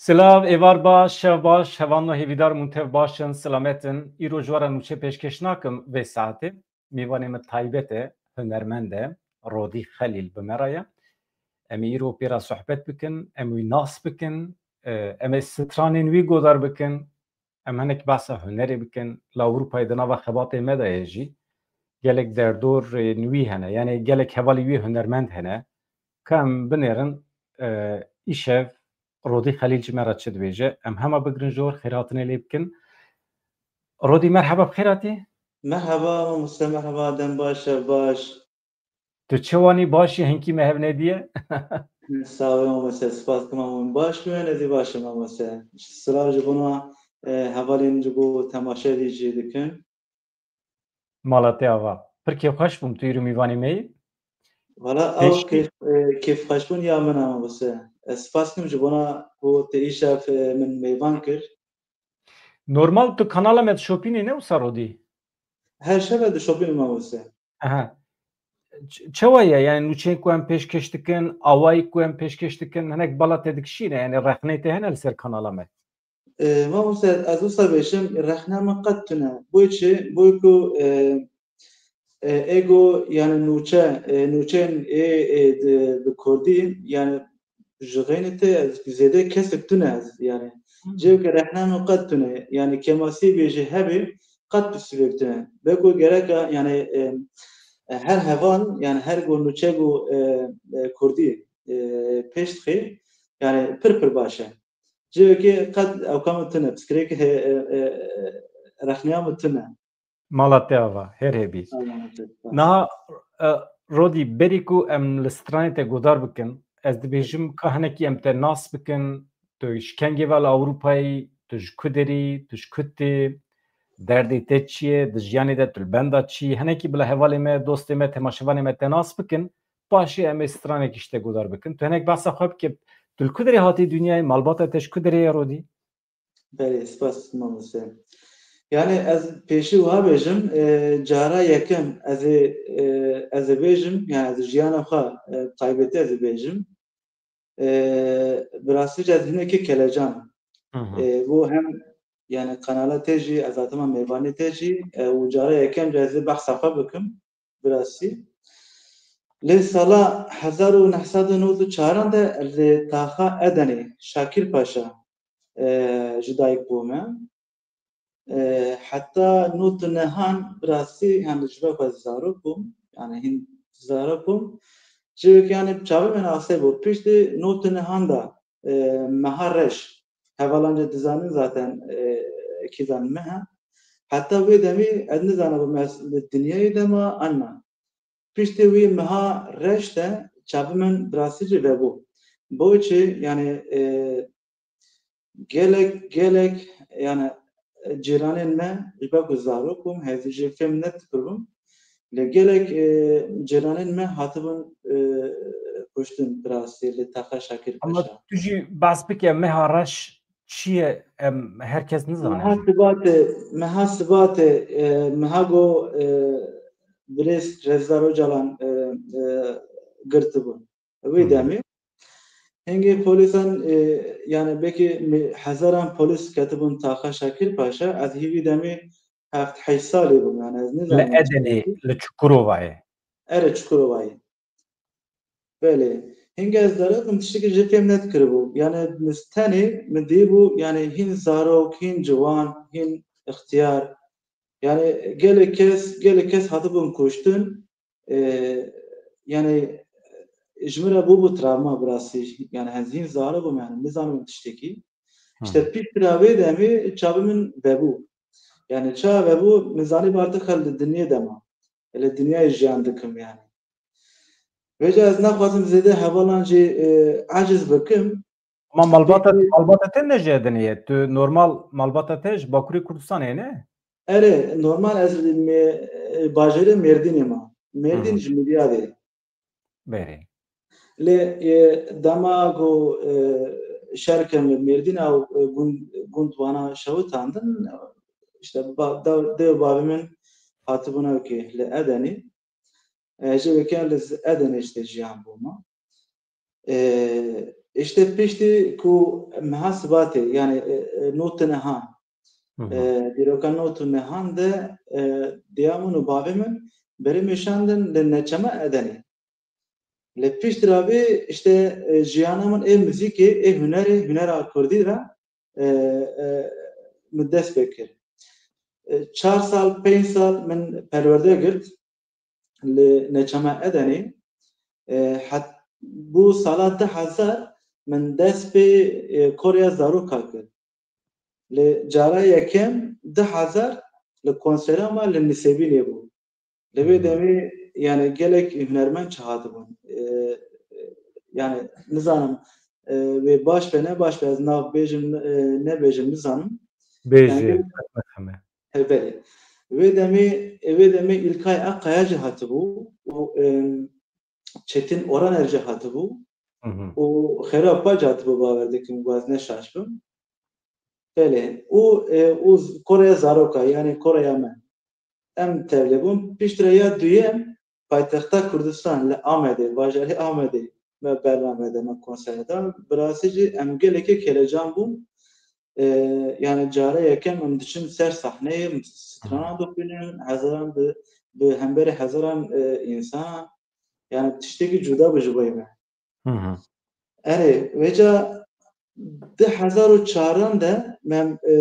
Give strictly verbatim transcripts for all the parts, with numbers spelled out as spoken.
Silav, êvar baş, şev baş, hevalno hêvîdar, hûn tev baş in, silamet in. Îro ji we re nûçe pêşkêş nakim vê saetê. Mêvanê min taybet e, hunermend e, Rodî Xelîl bi me re ye. Em ê îro pê re sohbet bikin, em wî nas bikin, e, em ê stranên wî godar bikin, em hinek behsa hunerê bikin. Li Ewropayê di nava xebatê me de ye jî. Gelek derdorên wî hene, yanî gelek hevalê wî hunermend hene. Ka em binêrin, e, îşev Rodî Xelîl ji me re çi dibêje, em hema bigrin jor, xêrhatinê lê bikin. Rodî, merheba, bi xêr hatî. Merheba, mamoste, merheba, dem baş, şev baş. Tu çi wanî, baş î, hinkî me hev nediye? Sağ ol, mamoste, spas dikim, hûn baş bin, ez ê baş im, mamoste. Silav ji bona, e, hevalên ji bo temaşe dî jî dikin. Mala te ava. Pir kêfxweş bûm tu îro mîvanê me yî. Valla ew Pêşî- kêf, e, kêfxweşbûn ya min e, mamoste. Ez spas dikim ji bona ku te îşev, e, min mêvan kir. Normal tu kanala me dişopînî ne wisa Rodî? Her şeve dişopînim, mamoste. Aha. Ç-, çawa ye? Yani nûçeyên ku em pêşkêş dikin, awayî ku em pêşkêş dikin, hinek bala te dikişîne, yani rexneyê te hene li ser kanala me? E, mamoste, ez wisa bêjim, rexneya min qet tune. Boy çi? Boy ku, e, e, ego, yani nûçe, e, nûçeyên ê, ê, di, bi kurdî, yani ji xeynê te zêde kesek tune ez, yani. Hmm. Cêwke rexneya min qet tune. Yani kemasî bê jî hebê, qet bi sivêk tune. Beko gereka, yani, e, e, her heval, yani her go nûçe go, e, e, kurdî, e, pêş dixê, yani pir pir baş e. Cihekê qet ewka min tune, piskirêk, e, e, e, rexneya min tune. Mala te ava, her hebî. Sağ ol, sağ ol. Niha, e, Rodî, berî ku em li stranê te godar bikin, ez dibêjim ka hinekî em te nas bikin, tu ji kengê ve li Ewropayê, tu ji ku derî, tu ji ku tê, derdê te çi ye, di jiyanê de tu li benda çi, hinekî bila hevalê me, dostê me, temaşevanê me te nas bikin. Paşê em ê stranekî ji te godar bikin. Tu hinek behsa xwe bike, tu li ku derê hatî dinyayê, malbata te ji ku derê ye Rodî? Belê, spas mamoste. Yani ez pêşî wiha bêjim, e, cara yekem ez ê, e, ez ê bêjim, yani ez jiyana xwe, e, taybetî ez ê bêjim. E, bi rastî jî ez hinekî kelecan. Hı hı. E, bu hem yani kanala te jî, ez hatime mêvanê te jî, e, û cara yekem jî ez ê behsa xwe bikim. Bi rastî. Lê sala hezar û neh sed û nod û çaran de li taxa Edenê Şakir Paşa, e, ji dayik bûme. E, heta nod û nehan bi rastî, yani ji ber ku ez zarok bûm, yani hîn zarok bûm. Civik yani çavê min asê bû. Piştî nod û nehan de, e, meha reş. Hevalan jî dizanin zaten, e, kîjan meh e. Heta wê demî ez nizanibûm ez li dinyayê de ma an na. Piştî wî meha reş de çavê min bi rastî jî vebû. Bo çi? Yani, e, gelek, gelek, yani, cîranên me, ji ber ku zarok bûm, hezî jî fêm nedikiribûm. Lê gelek, e, cîranên me hatibûn, e, kuştin bi rastî li taxa Şakir Ama Paşa. Tu jî behs bike meha reş çi ye, em, her kes nizane Meha jî. Sibatê, meha Sibatê, e, meha go, e, birêz Reza Ocalan, e, e, girtibûn. Wî Hı. demî. Hingê polîsan, e, yani belkî mi-, hezaran polîs ketibûn taxa Şakir Paşa, ez hî wî demî heft heşt salî bûm, yani ez Li nizanim Edenê, çi li Çukurovayê. Erê, Çukurovayê. Belê. Hingê ez zarok bûm, tiştekî jî fêm nedikiribû. Yani mi tenê min dîbû, yani hîn zarok, hîn ciwan, hîn ixtiyar. Yani gelek kes, gelek kes hatibûn kuştin. E, yani ji min re bûbû travma bi rastî. Yani ez hîn zarok bûm, yani nizanim tiştekî. Hı. İşte piştre vê demê çavê min vebû. Yani ça vebû, min zanî artık li dinyê de ma. Li dinyayê jiyan dikim yani. Vêca ez naxwazim zêde hevalan jî, e, aciz bikim. Ama malbata, Peki malbata te ne ji Edenê ye? Tu normal malbata te ji Bakurê Kurdistanê ne? Erê, normal ez li me-, e, bajarê Mêrdînê ma. Mêrdîn Hı hı. ji Midyadê. Berê. Lê, e, dema ku, e, şer kirin li Mêrdîn ew, e, gund, gund wana şewitandin, işte ba-, da-, dê û bavê min hatibûn ew kê li Edenê. E, ji wê ke li z-, Edenê işte jiyan bûma. E, Îşte piştî ku meha Sibatê, yani, e, e, notine han, e, dîroka not û nehan de, e, diya min û bavê min berê şandin li Neçema Edenê. Li pişt re vê, işte, e, jiyana min ê muzîkê, ê hunerê, hunera kurdî re, e, e, min dest pê kir. E, çar sal, pênc sal min perwerde girt li Neçema Edenê. E, het-, bû sala du hezar min dest pê, e, koreya zaroka kir. Li cara yekem du hezar li konsera me li Nisêbînê bû. Li vê demê, yani, gelek hunermend çi hatibûn. E, yani, nizanim, e, wê baş be ne baş be, ez nav bêjim, e, nebêjim, nizanim. Bêjê, Yani, qet mexeme. He, belê. Wê demê, e, wê demê İlkay Akkaya jî hatibû û, e, Çetin Oraner jî hatibû Hı hı. û Xêro Apa jî hatibû, bawer dikim, ku ez ne şaş bim. Belê. Û, e, û z-, koreya zaroka, yani koreya me. Em tevlê bûn. Piştre ya duyem paytexta Kurdistan, li Amedê, bajarê Amedê me bername de, me konsere da. Bi rastî jî em gelekê kelecan bûn. E, yani cara yekem em diçin ser sahneyê, em strana dixwînin, hezaran bi, bi hemberê hezaran, e, însan. Yani tiştekî cuda bû ji bo me. Hı hı. Erê, vêca du hezar û çaran de me, e,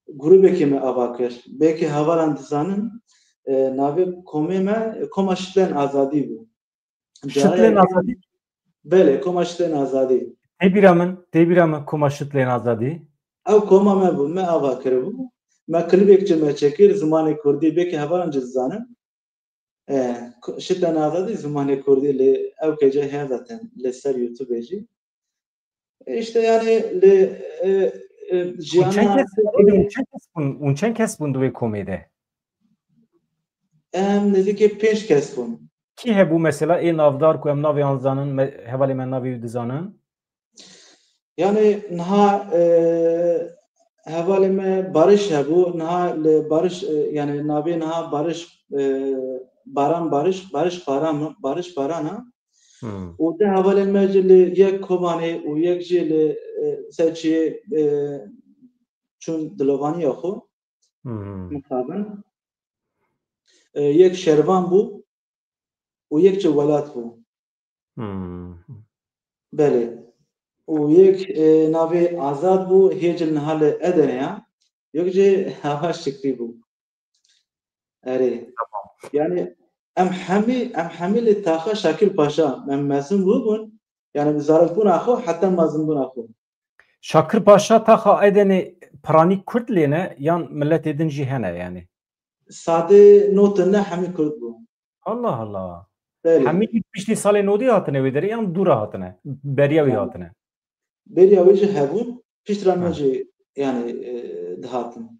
grûbekê me ava kir. Belkî hevalan dizanin, e, navê komê me, e, Koma Şitlên Azadî bû. Şitlên Azadî? Belê, Koma Şitlên Azadî. Tê bîra min, tê bîra min Koma Şitlên Azadî. Ew koma me bû, me ava kiribû. Me klîbek jî me çêkir, zimanê kurdî, belkî hevalan jî dizanin. E, Şitlên Azadî zimanê kurdî, lê ew kêce heye zaten li ser YouTubeê jî. E, işte yani li, e, e, Hûn çend jiyana kes, hûn çend kes bûn, hûn çend kes bûn di wê komê de? Em nêzîkî pênc kes bûn. Kî hebû mesela ê navdar ku em navê wan dizanin, me, hevalê me navê wî dizanin? Yani niha, e, hevalê me Barış hebû, niha li Barış, e, yani navê niha Barış, e, Baran Barış, Barış Baran, Barış Baran a. Hmm. Û du hevalên me jî li yek Kobanê û yek jî li, e, ser çiyê, e, çûn dilovanî ya xwe. Hmm. Mixabin. E, yek Şervan bû û yek jî Welat bû. Hmm. Belê. Û yek, e, navê Azad bû, hê jî niha li Edenê ya. Yek jî Hava Şikrî bû. Erê. Tamam. Yani em hemî, em hemî li taxa Şakir Paşa, em mezin bûbûn. Yani bi zarokbûna xwe heta mezinbûna xwe. Şakir Paşa taxa Edenê piranî Kurd lê ne yan miletê din jî hene yani? Sadê notine hemî Kurd bû. Allah Allah. Belê. Hemî piştî salê nodî hatine wê derê yan dûra hatine? Beriya wî Yani hatine? Beriya wê jî hebûn, piştra me Ha. jî yani, e, dihatin.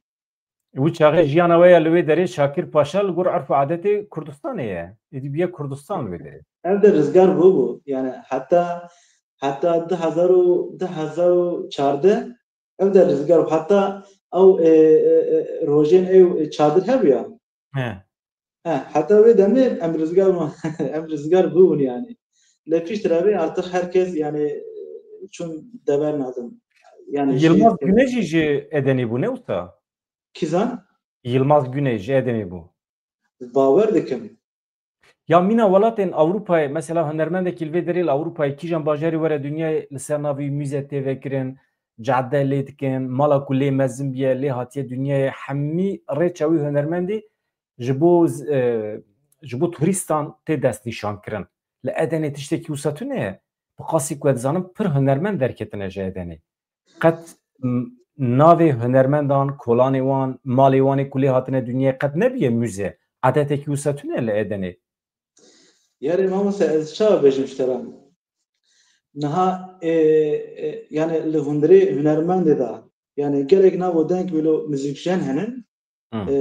Wî çaxê jiyana we ya li wê derê Şakir Paşa li gor erf û adetê Kurdistanê ye. Êdî bûye Kurdistan li wê derê. Ev de rizgar bûbû. Yani heta, heta du hezar û, du hezar û çardeh ev de rizgar bû. Heta ew, e, e, e, rojên ew, e, çadir hebûya. He. He, heta wê demê em rizgar bûn, em rizgar bûbûn yani. Lê piştre vê artık herkes yani çûn dever nadim. Yani Yilmaz şey, Güney jî ji Edenê bû ne wisa? Kîzan? Yilmaz Güney ji Edenê bû. Bawer dikim. Ya mîna welatên Ewropayê, mesela hunermendekî li vê derê li Ewropayê kîjan bajarê were dinyayê li ser navê wî mûze tê vekirin, cadde lê dikin, mala ku lê mezin bûye, lê hatiye dinyayê, hemî rêça wî hunermendî ji bo z-, e, ji bo turîstan tê destnîşankirin. Li Edenê tiştekî wisa tune ye. Bi qasî ku ez dizanim pir hunermend derketine ji Edenê. Qet m-, navê hunermendan, kolanê wan, malê wan ê ku lê hatine dinyayê qet nebûye mûze. Adetekî wisa tune li Edenê. Yarê mamoste, ez çawa bêjim ji te re? Niha, e, e, yani li hundirê hunermendê de, yani gelek nav û deng wilo muzîkjen henin. Hı. E,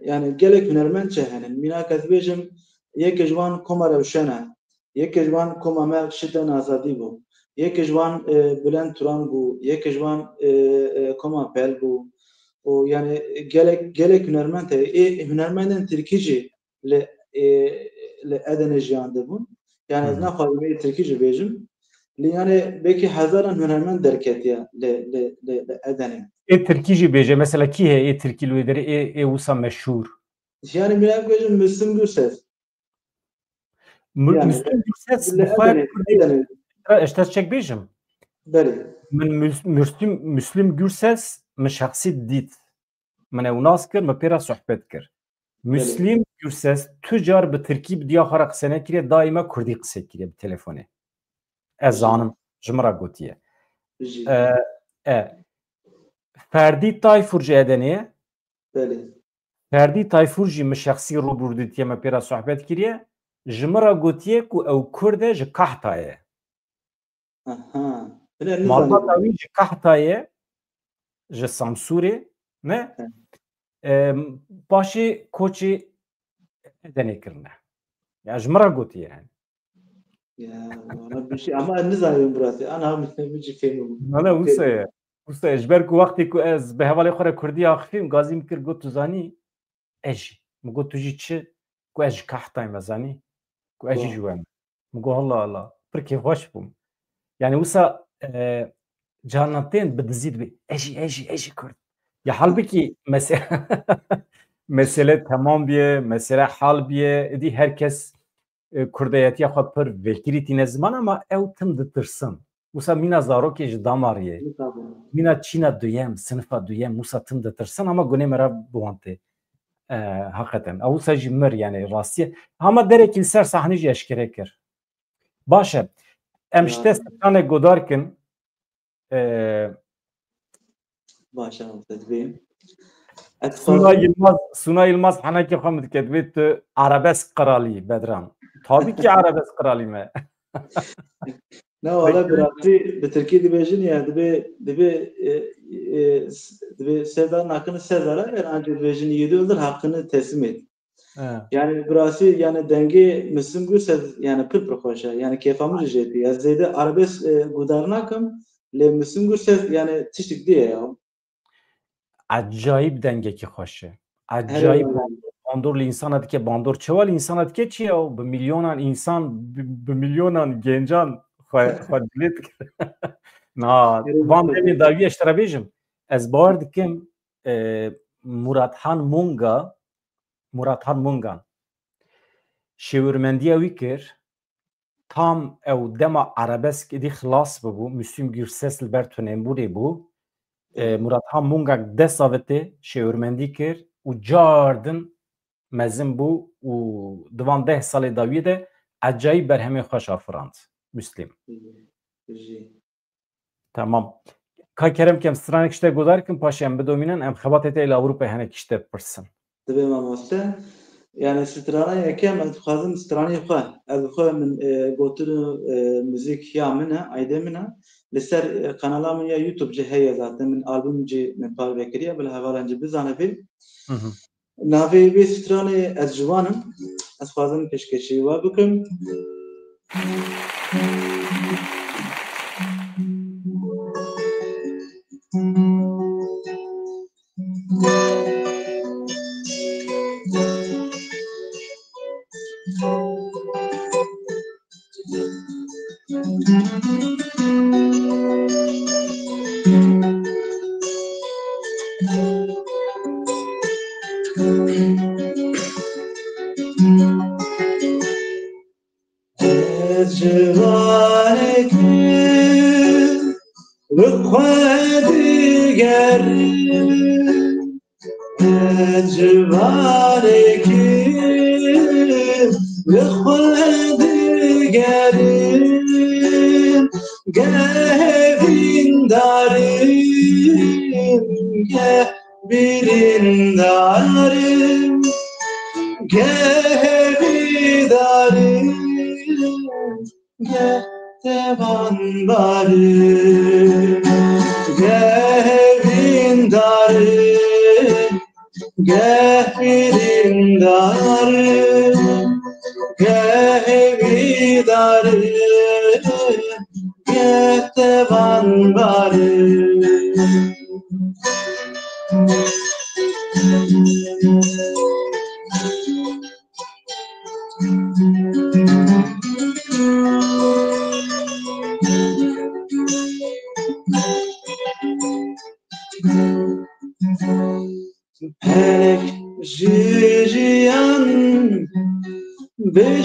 yani gelek hunermend çi henin. Mînak ez bêjim, yek ji wan Koma Rewşen e. Yek ji wan Koma me Şitlên Azadî bû. Yek ji wan, e, Bülent Turan bû. Yek ji wan, e, e, Koma Pel bû. Û yani gelek, gelek hunermend heye. Ê hunermendên tirkî jî li, e, li Edenê jiyan dibûn. Yani ez Hı hı. naxwazim ê tirkî jî bêjim. Lê yani belkî hezaran hunermend derketiye li, li, li, li Edenê. Ê tirkî jî bêje, mesela kî heye ê tirkî li wê derê ê, ê wisa meşhûr? Yani mîna bêjin Müslüm Gürses. Mü- Yani, Müslüm Gürses Li bi xwe Edenê, Kurdî. Edenê. Ra ez te çek bêjim. Belê. Min Müs- Müslüm, Müslüm Gürses min şexsî dît. Min ew nas kir, min pê re sohbet kir. Müslüm Gürses tu car bi tirkî bi diya xwe re qise nekiriye, daîma kurdî qise kiriye bi telefonê. Ez Jî. Zanim, ji min re gotiye. Jî. E, e. Ferdî Tayfur ji Edenê ye. Belê. Ferdî Tayfur jî min şexsî rûbirû dîtiye, me pê re sohbet kiriye. Ji min re gotiye ku ew Kurd e, ji Kahtayê ye. Aha. Bile ne Malbata zanî. Wî ji Kahtayê, ji Samsûrê, ne? Evet. Em, paşê koçê Edenê kirine. Ya ji min re gotiye yani. Ya, wala bir şey. Ama ne zanî burası. Ana, min, min jî fehmim. Nane, wisa ye. Wisa ye. Ji ber ku wextê ku ez bi hevalê xwe re kurdî axifîm, gazî min kir, got, "Tu zanî?" Ez jî. Min got, "Tu jî çi?" Ku ez ji Kahtayê me zanî. Ku ez jî ji we me. Min got, "Allah Allah." Pir kêfxweş bûm. Yani wisa, e, carna tên bi dizî dibê, "Ez jî, ez jî, ez jî Kurd." Ya halbikî mese- mesele temam biye, mesele hal biye, êdî her kes, e, kurdayetiya xwe pir vekirî tîne ziman ama ew tim ditirsin. Wisa mîna zarokê ji damariyê. Mîna çîna duyem, sinifa duyem, wisa tim ditirsin ama gunê me re bi wan tê. E, heqeten. Ew wisa jî mir, yani rastiyê. Hema derekî li ser sahnê jî eşkere kir. Baş e. Em ji te stranek godar kin. E, Baş e, te dibê. Suna Yilmaz, Suna Yilmaz henekê xwe min dike, dibê tu arabesk qiralî, Bedran. Tabii ki arabesk qiralî me. Ne, wala bi rastî bi tirkî dibêjin ya, dibê, dibê, e, e, s- dibê sevda hakkını Sezar'a ver, ancak dibêjin yedi yıldır hakkını teslim et. He. Yani bi rastî yani dengê Müslüm Gürses yani pir pir xweş e. Yani kêfa min jî jê tê. Ya zêde arabesk, e, gudar nakim, lê Müslüm Gürses yani tiştik diye ya. Acayip dengekî xweş e. Acayip bandor li însana dike, bandor çawa li însana dike çi ya? Bi milyonan însan, bi, bi milyonan gencan xwe, xwe dilê dike. Na, van demê dawî ez te re bêjim. Ez bawer dikim, e, Murathan Munga, Murathan Mungan şêwirmendiya wî kir, tam ew dema arabesk êdî xilas bibû, Müslüm Gürses li ber tunembûrê bû. E, Murathan Mungan dest avitê, şêwirmendî kir û cardin mezin bû û di van deh salê dawiyê de ecayîb berhemên xweş afirand Müslüm. Jî. Tamam. Ka kerem kem stranek ji te godar kim, paşê em bidomînin, em xebatê te li Ewropayê hinek ji te bipirsin. Dibe mamoste. Yani strana yekem ez dixwazim stranê xwe, ez xwe min, e, gotin, e, muzîk ya min e, aydê min e. Li ser, e, kanala min ya YouTube jî heye zaten, min album jî min parve kiriye, bila hevalan jî bizane bê. Hı hı. Navê vê stranê Ez Ciwan im. Ez xwazim pêşkêşî we bikim. Ez ciwanekî li xwe digerim. Ez ciwanekî li xwe digerim. Geh vîndarim, geh birîndarim, geh vîdarim, geh tevanbarim, geh vîndarim, geh birîndarim, geh vîdarim, geh tevanbarim.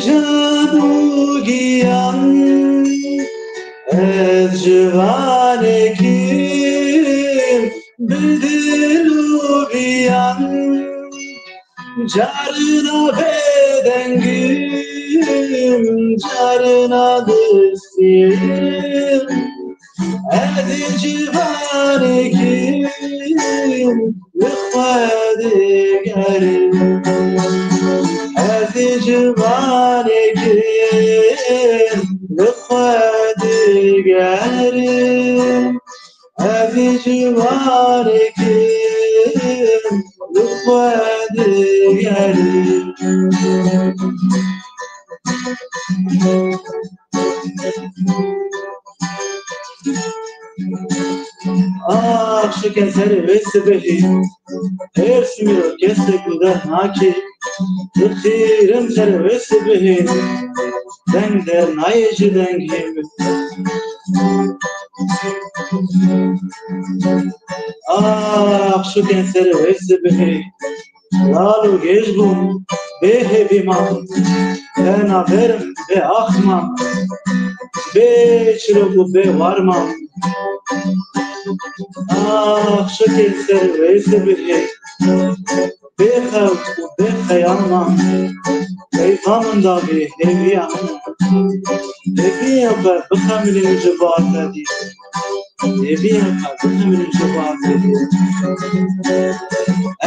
Can û giyan, ez ciwanekî bi dil û biyan, carina bêdengim, carina distiyim. Ez ê ciwanekî li xwe digerim. Ez ê ciwanekî li xwe digerim. Ez ê ciwanekî li xwe digerim. Ax şike serê wê sibehê, her simîro kesek li der nakê. Dixîrim serê wê sibehê, deng dernayê ji dengê min. Ax şike serê wê sibehê, lal û gêj bûm, bê hêvî mam, bê naverim, bê ax mam, bê çirok û bê war mam. Ax şikê ser wê sibihê, bê xew û bê xeyal mam, peyva min da bê hêviya min. Hêviya xwe bixemilînim ji bar te dî. Hêviya xwe bixemilînim ji bar te dî.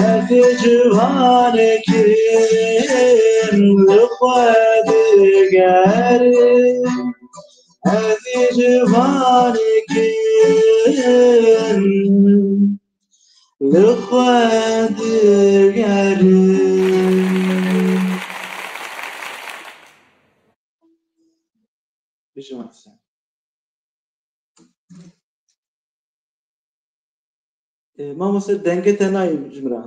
Ez ê ciwanekî li xwe digerim. Ez ê ciwanekî li xwe digerim. Bijim Hesen. E, mamoste, dengê te nayê ji min re.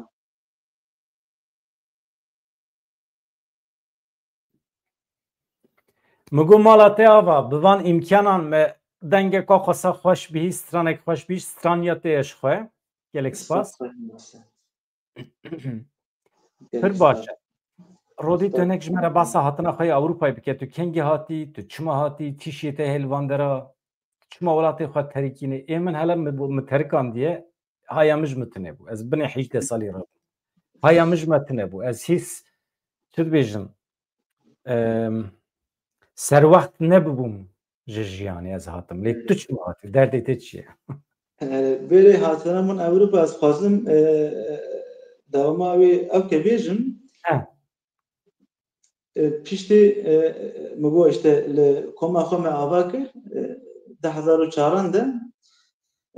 Min got, mala te ava, bi van îmkanan me dengeka xwe se xweş bihîst, stranek xweş bihîst, straniya te ye ji xwe. Gelek spas. Pir baş e. Rodî, tu hinek ji me re behsa hatina xwe yê Ewropayê bike. Tu kengî hatî, tu çima hatî, çi şiyê te hê li van dera, tu çima welatê xwe terikînê? Ê min hele min, min terikandiye, haya min ji min tune bû. Ez binê hejdeh salî re bûm. Haya min ji me tune bû. Ez hîs, çi dibêjim, em, serwext nebibûm ji jiyanê ez hatim. Lê tu çima hatî? Derdê te çi ye? E, berê hatina min Ewropa ez xwazim, e, dewama wê ew ke bêjim. He. E, piştî, e, min got, işte, li koma xwe me ava kir, e, du hezar û çaran de,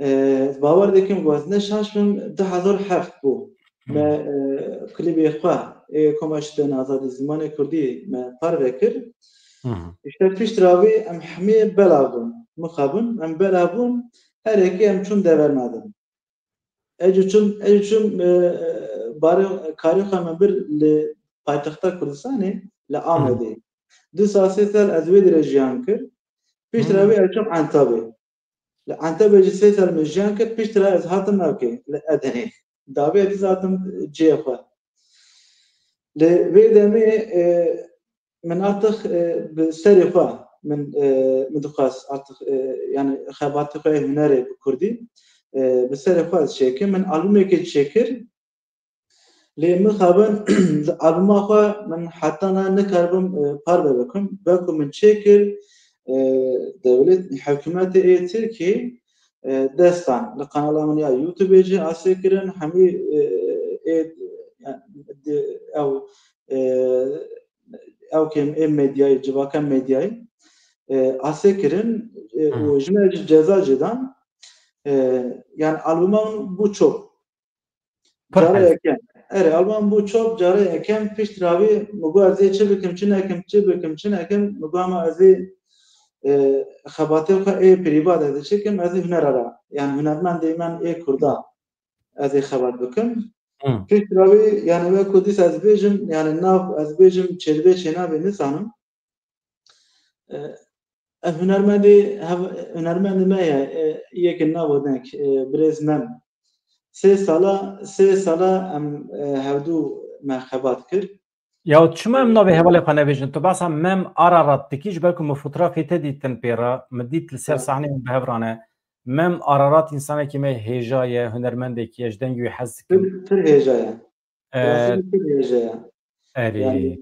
e, bawer dikim, got, ne şaş bim, du hezar û heft bû. Me, e, klîbê xwe, ê koma, işte, azadî zimanê kurdî me parve kir. Hı hı. İşte pişt ravî em hemî belav bûn, mixabin, em belav bûn, her yekê em çûn deverna din. Ez çûm, ez çûm, e, e, barê karê xwe me bir li paytexta Kurdistanê, li Amedê. Du sal, sê sal ez wê dirê jiyan kir. Pişt re wê ez çûm Entabê. Li Entabê jî sê sal min jiyan kir, pişt re ez hatim navkê, li Edenê. Davê ez hatim cihê xwe. Li vê demê, e, min artık, e, bi serê xwe min, e, min dixwest artık, e, yani xebatê xwe yê hunerê bi kurdî, e, bi serê xwe ez çêkim. Min albumekê çêkir. Lê mixabin albuma xwe min heta niha nikaribim, e, parve bikim. Belku min çêkir, e, dewlet, hikûmetê ê Tirkî, e, destan li kanala min ya YouTube jî asê kirin, hemî, e, ê, yani, di, ew, e, ew kêm ê medyayê, civaka medyayê, e, asê kirin, e, Hı. û ji me jî ceza jî dan. E, yani albuma min bû çop. Pir Cara hez. Yekem. Erê, albuma min bû çop, cara yekem pişt ravî min got, ez ê çi bikim, çi nekim, çi bikim, çi nekim, min got, ama ez ê, e, xebatê xwe ê prîvat ez ê çi kim, ez ê hunera ra. Yani hunermendê me ê kurda ez ê xebat bikim. Hı. Pişt ravî, yani wek ku dîsa ez bêjim, yani nav ez bêjim çêdibê çênabê nizanim. E, ev hunermendê, hev-, hunermendê me ye, e, yek navo denk, e, birêz Mem. Sê sala, sê sala em, e, hevdû me xebat kir. Ya çima em navê hevalê xwe nebêjin? Tu behsa Mem Ararat dikî, ji ber ku min fotografê te dîtin pê re, min dît li ser sahneyê min bi hev rane. Mem Ararat însanekî me hêja ye, hunermendekî ye, ji dengê wî hez dikim. Pir, pir hêja ye. Ee, Rastî pir hêja ye. Erê. Yani,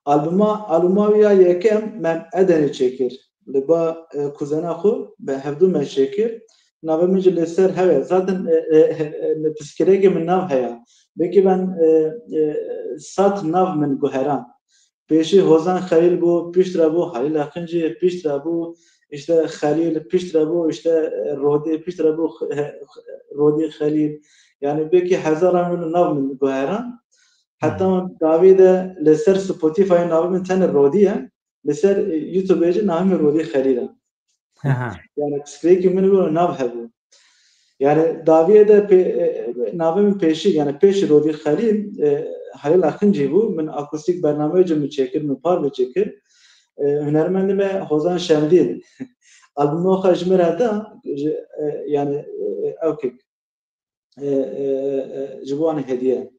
albuma, albuma wî ya yekem Mem Edenê çêkir. Li ba, e, kuzena xwe bi hevdû me çêkir. Navê min jî li ser hev e. Zaten, e, e, e, li pirsgirêkê min nav heye. Belkî ben, e, e, sed nav min guheran. Pêşî Hozan Xelîl bû, piştre bû Halîl Aqincî, piştre bû işte Xelîl, piştre bû işte, e, Rodî, piştre bû, e, Rodî Xelîl. Yani belkî hezaran min nav min guheran. Heta dawî de li ser Spotify navê min tenê Rodî ye. Li ser, e, YouTube jî navê min Rodî Xelîl e. Aha. Yani pirsgirêkê min bû, nav hebû. Yani daviyê de pê-, e, navê min pêşî, yani pêşî Rodî Xelîl, e, Halil Aqincî bû. Min akustîk bernameyê ji min çêkir, min parve çêkir. E, hunermendê me Hozan Şemdîn. Albuma xwe ji min re da, ji, e, yani, e, ew kek, e, e, e, ji bo anî hediye.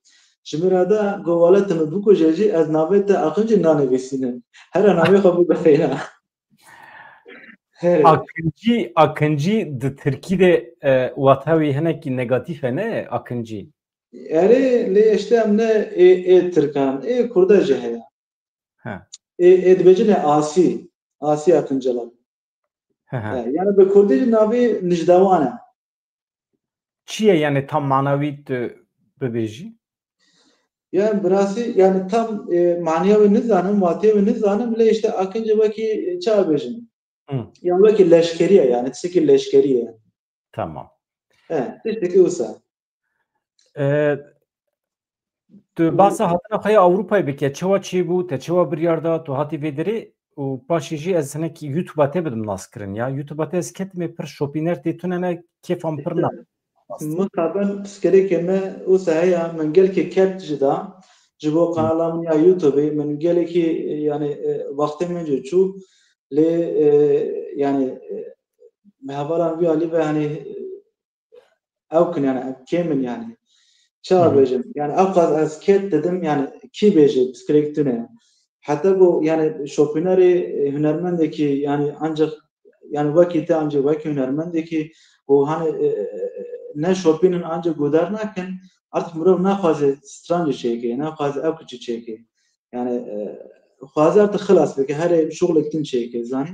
Ji min re da, go wele tu min bikuje jî, ez navê te Aqincî nanivîsînim. Here navê xwe bigufêne. Here. Akincî, Akincî di tirkî de, e, wata wî hinekî negatîf e, ne? Akincî. Erê, lê işte em ne ê, ê tirkan, ê kurda jî heye. He. Ê, ê dibêjin ê Asî. Asî Akincelal. He, he. He, yani bi kurdî jî navê nijdewan e. Çi ye yani tam mana wî tu bibêjî? Yani bi rastî yani tam, e, maniya wê nizanim, watiya wê nizanim, lê işte Akinci wekî, e, çawa bêjin? Hı. Yani wekî leşkerî ye yani, tiştekî leşkerî ye. Tamam. He, tiştekî wisa. E, tu bahsa hatina xwe ya Ewropayê bike, çawa çêbû, te çawa biryar da, tu hatî vê derê û paşê jî ez hinekî YouTube-a te bidim naskirin ya. YouTube-a te ez ketime pir şopîner tê tune ne, kêfa min pir na. Mixabin pirsgirêkê me wisa heye, min gelkî kep jî da ji bo kanala min ya YouTube-ê, min gelekî, yani, e, wextê min jî çû, lê, e, yani, e, bi hevalan vî alî ve, hani, ew kin, yani, ev kêm in, yani. Çawa Hı hı. bêjim? Yani, ew qas ez kêt didim, yani, kî bêje, pirsgirêk tune. Heta ku, yani, şopînerê, e, hunermendekî, yani, ancak, yani, wekî te, ancak wekî hunermendekî, ku, hani, e, e, e, ne şopînin ancak godar nakin, artık mirov naxwaze stran jî çêke, naxwaze ew kiçi çêke. Yani, e, xwaze artık xilas bike, herê şuxlek din çêke, zanî?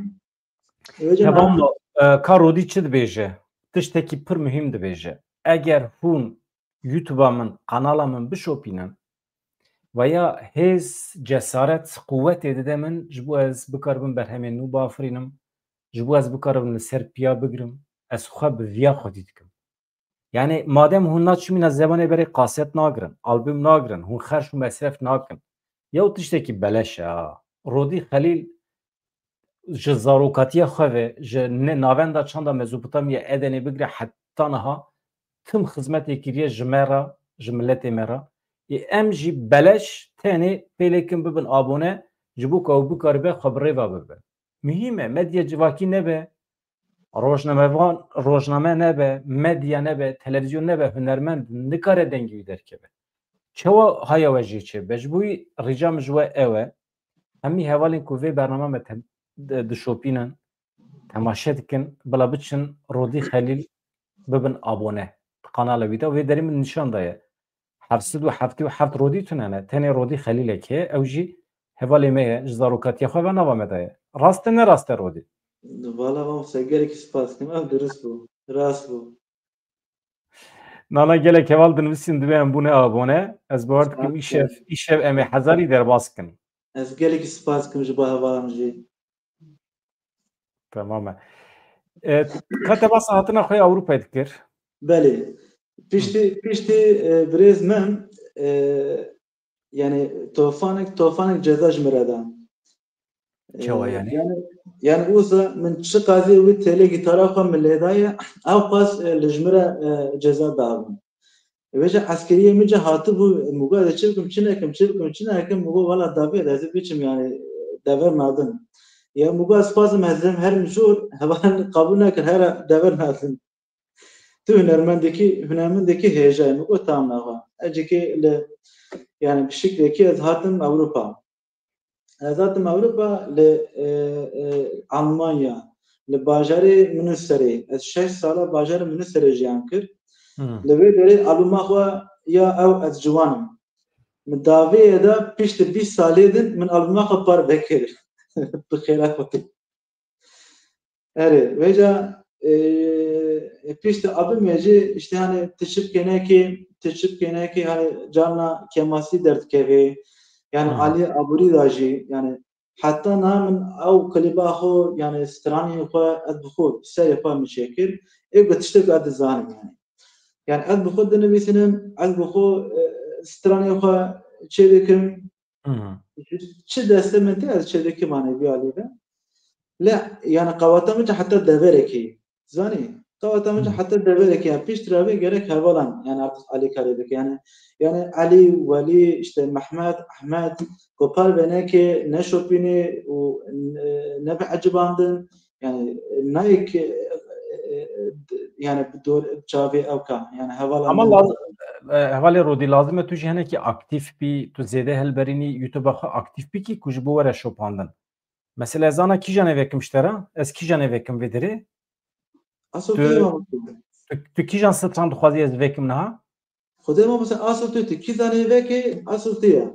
Ê, hocam, Hevalno, e, ka Rodî çi dibêje? Tiştekî pir muhîm dibêje. Eger hûn YouTube-a min, kanala min bişopînin, veya hêz, cesaret, quwetê dide min, ji bo ez bikaribim berhemên nû biafirînim, ji bo ez bikaribim li ser piya bigrim, ez xwe bi viya xwedî dikim. Yani madem hûn naçimîna zemanê berê kaset nagirin, albûm nagirin, hûn xerç û mesref nakin. Yew tiştekî beleş e ha. Rodî Xelîl ji zarokatiya xwe ve, ji ne-, navenda çanda Mezopotamya Edenê bigire heta niha tim xizmetê kiriye ji me re, ji miletê me re. Ê em jî beleş tenê pêlêkin bibin abone, ji bo ku ew bikaribe xwe bi rêva bibe. Muhîm e, medya civakî nebe, rojnamevan-, rojname nebe, medya nebe, televîzyon nebe, hunermend nikare dengê wî derkeve. Çawa haya we jê çêbe? Ji bo wî rica min ji we ew e, hemî hevalên ku vê bername me te-, di-, dişopînin, temaşe dikin, bila biçin Rodî Xelîl bibin abone. Di kanala wî de, vê derê min nîşan daye. Heft sed û heftê û heft Rodî tune ne, tenê Rodî Xelîlek heye, ew jî hevalê me ye, ji zarokatiya xwe ve nava me daye. Rast e, ne rast e Rodî? Vala, mam, se gelekî spas dikim, ev dirist bû, rast bû. Nana gelek heval dinivîsîn, divê em bûne abone. Ez bawer dikim Spas îşev, dikim. îşev em ê hezarî derbas kin. Ez gelekî spas dikim ji bo hevalan jî. Tamam e. E, ka te basa hatina xwe ya Ewropayê dikir? Belê. Piştî, Hı. piştî, e, birêz min, e, yani tofanek, tofanek ceza ji min re da. E, Çawa yani? Yani, yani wisa min çiqasî wî telê gîtara xwe min lê daye, ew qas, e, li ji min re, e, ceza dabin. Vêca eskeriyê min ca hatibû, min got, "Ez çi bikim, çi nekim, çi bikim, çi nekim?" Min got, "Wela davê de ez ê biçim, yani, dever nadin." Ya min got, "Ez xwazim ez êm herim jor, hevalên qebûl nekir, here dever nadin." Tu hunermendekî, hunermendekî hêja ye. Min got, "Tamam, nava." Ecikê li, Yani bi şiklekî ez hatim Ewropa. Ez hatim Ewropa li, e, e, Almanya, li bajarê Münsterê. Ez şeş sala bajarê Münsterê jiyan kir. Hmm. Li vê derê albuma xwe ya ew Ez Ciwan im. Min davê ye de piştî bîst salê din min albuma xwe parve kir. Bi xêra xwe. Erê, vêca, e, piştî albumê jî işte hani ti çi bikênekî, ti çi bikênekî hani carna kêmasî derdikevê. Yani Hmm. alî aborî da jî, yani heta niha min ew klîba xwe, yani stranê xwe ez bi xwe, serê xwe min çêkir. Ê ku tiştek ez dizanim yani. Yani ez bi xwe dinivîsinim, ez bi xwe, e, stranê xwe çêdikim. Hmm. Çi destê min tê ez çêdikim anê vî alî de. Le, yani qaweta min heta deverekî. Zanî? Qaweta min Hmm. heta deverekî. Yani piştre vê gerek hevalan, yani artık alîkarî bike. Yani, yani Elî, Welî, işte Mehmet, Ehmet, ku parve neke, neşopînî û ne, nebe ecibandin. Yani nayê ki, e, e, yani bi dor çavê ew ka. Yani hevala Ama min lazim, e, hevalê Rodî, lazim e tu jî hinekî aktîf bî, tu zêde hilberînî YouTube xwe aktîf bî ki ku ji bo were şopandin. Mesela ez zana kîjan ê vekim ji te re, ez kîjan ê vekim vê derê? Aso Tu- tu, tu, tu kîjan stran dixwazî ez vekim niha? Xwedê mamoste, aso tu, tu kîjan ê vekê, aso tu ye.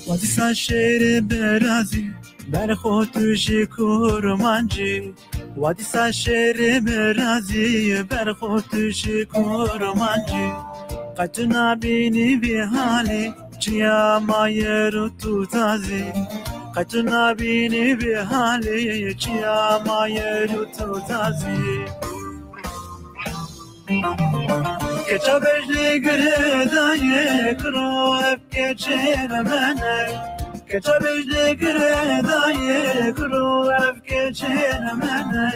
Wa dîsa şêrê birazî, berxwe tu jî kurmancî. Wa dîsa şêrê birazî, berxwe tu jî kurmancî. Qet tu nabînî vî halî, çiya maye ru tu zazî. Qet tu nabînî vî halî, çiya maye ru tu zazî. Keça bejlê girê dayê kiro ev keçê ne mene. Keça bejlê girê dayê kiro ev keçê ne mene.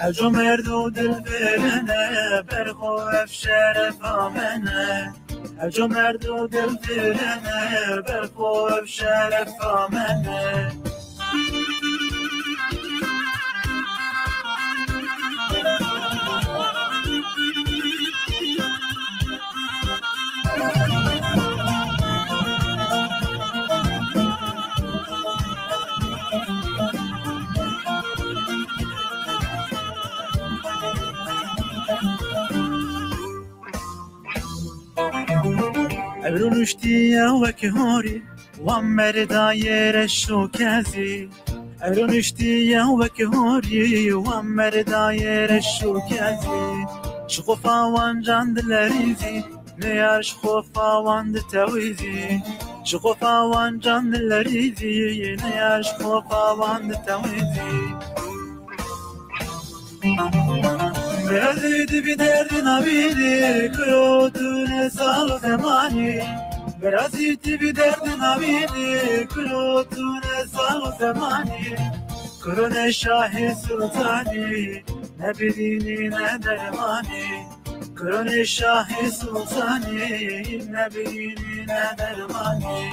Ev comerd û dilfirine berxo ev şerefa mene. Ev comerd û dilfirine berxo ev şerefa mene. Ev rûniştiye wek horî, wan merdayê reş û kezî. Ev rûniştiye wek horî, wan merdayê reş û kezî. Ji xofa wan can dilerîzî, ne yar ji xofa wan ditewîzî. Ji xofa wan can dilerîzî, ne yar ji xofa wan ditewîzî. Birazî tu vî derdê nabînî, kuro tu ne sal û zemanî. Birazî tu vî derdê nabînî, kuro tu ne sal û zemanî. Kuro ne şahê sultanî, ne birînî ne dermanî. Kuro ne şahê sultanî, ne birînî ne dermanî.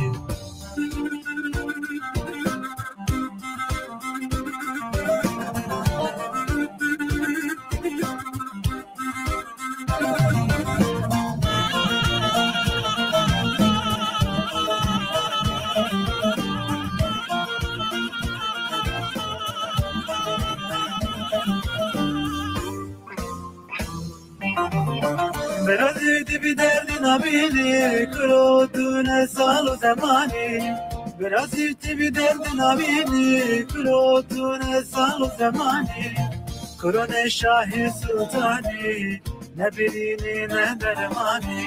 Birazî tu vî derdê nabînî, kuro tu ne sal û zemanî. Birazî tu vî derdê nabînî, kuro tu ne sal û zemanî. Kuro ne şahê sultanî, ne birînî ne dermanî.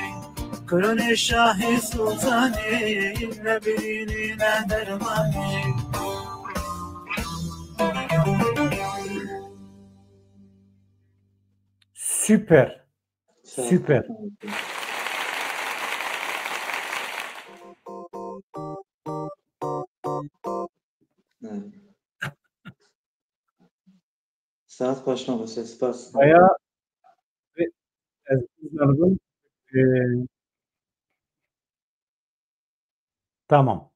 Kuro ne şahê sultanî, ne birînî ne dermanî. Süper. Süper. Saat başlamasın, spas. Aya, ez bizanibim. E, tamam.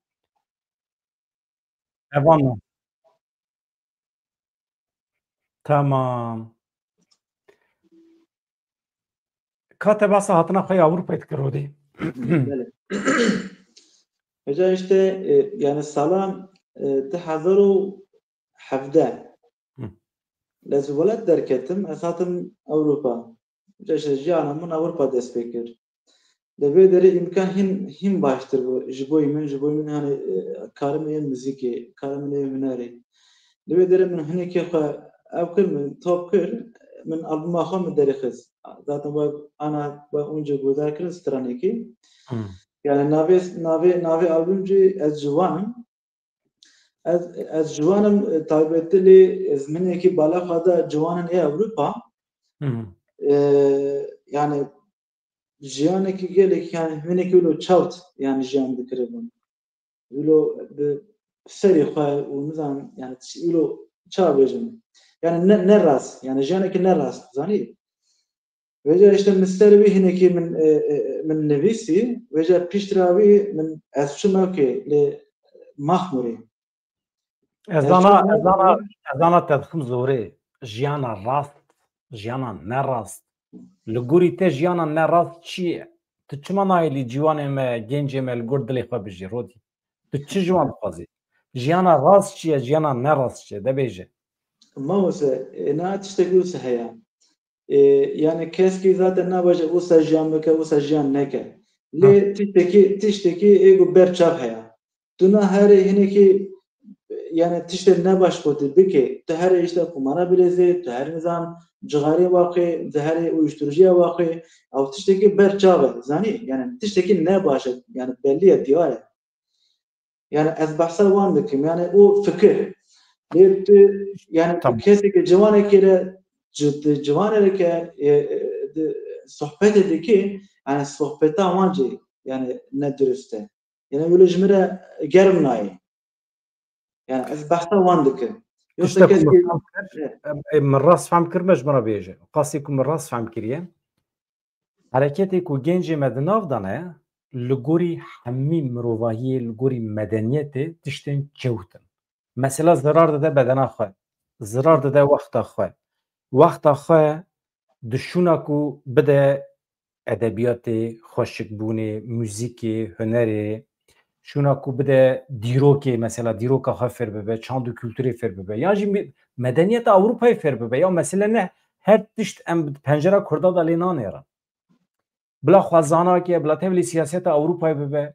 Evan. Tamam. Ka te behsa hatina xwe ya Ewropayê dikir Rodî. Belê. Hocam işte, e, yani sala, e, du hezar û hevdeh. Hı. Ez ji welat derketim, ez hatim Ewropa. Hocam işte jiyana min Ewropa dest pê kir. Di vê derê îmkan hîn, hîn baştir bû. Ji bo min, ji bo min hani, e, karê min ê muzîkê, karê min ê hunerê. Di vê derê min hinekê xwe ev kir, min top kir, min albuma xwe min derê xist. Zaten we ana we once guhdar kirin stranekî. Hmm. Yani navê, navê, navê album jî Ez Ciwan im. Ez, Ez Ciwan im, e, taybetî lê ez hinekî bala xwe da ciwanan ê Ewropa. Hmm. E, yani jiyanekî gelek, yani hinekî wilo çawt, yani jiyan dikiribûn. Wilo bi serê xwe û nizam, yani wilo ça bêjim. Yani ne, ne rast, yani jiyanekî ne rast, zanî? Vêca işte min ser wî hinekî min, e, e, min nivîsî, vêca piştra wî min ez çûm ewkê lê Maxmurê. Ez Ez zana, çûm ez zana, Maxmurê. Ez zana te dixim zorê. Jiyana rast, jiyana ne rast. Li gorî te jiyana ne rast çi ye? Tu çima nahêlî ciwanê me, gencê me li gor dilê xwe bijî, Rodî? Tu çi ji wan dixwazî? Jiyana rast çi ye, jiyana ne rast çi ye? De bêje. Mawese, e, na tiştekî wisa heye. E, yani keskî zaten nabaje wisa jiyan bike, wisa jiyan neke. Lê Ha. tiştekî, tiştekî ê ku ber çav heye. Tu na herê hinekî, yani tiştê nebaş ku tu bike, tu herê işte qumara bilezê, tu herê nizam cixarê waqê, tu herê uyuşturucuya waqê, ew tiştekî ber çav e, zanî? Yani tiştekî nebaş e, yani belli ye, diyar e. Yani ez behsa wan dikim, yani o fikir. Lê tu, yani Tamam. kesê ke ciwanekê re, ci-, di ciwanekê re ke, e, e, di sohbetê dike, yani sohbeta wan jî, yani ne dirust e. Yani wilo ji min re germ nayê. Yani ez behsa wan dikim. Yoksa Tiştek kes min ki fam kir, Evet. em, em, min rast fam kir, me ji min re bêje. Qasê ku min rast fam kiriye. Hereketê ku gencê me di nav de ne, li gorî hemî mirovahiyê, li gorî medeniyetê tiştên kewt in. Mesela zirar dide bedena xwe, zirar dide wexta xwe. Wexta xwe di şûna ku bide edebiyatê, xweşikbûnê, muzîkê, hunerê, şûna ku bide dîrokê, mesela dîroka xwe fêr bibe, çand û kulturê fêr bibe, yan jî me-, medeniyeta Ewropayê fêr bibe. Ya mesele ne, her tişt em bi pencera Kurda de lê nanêrin. Bila xwezanake, bila tevlî siyaseta Ewropayê bibe,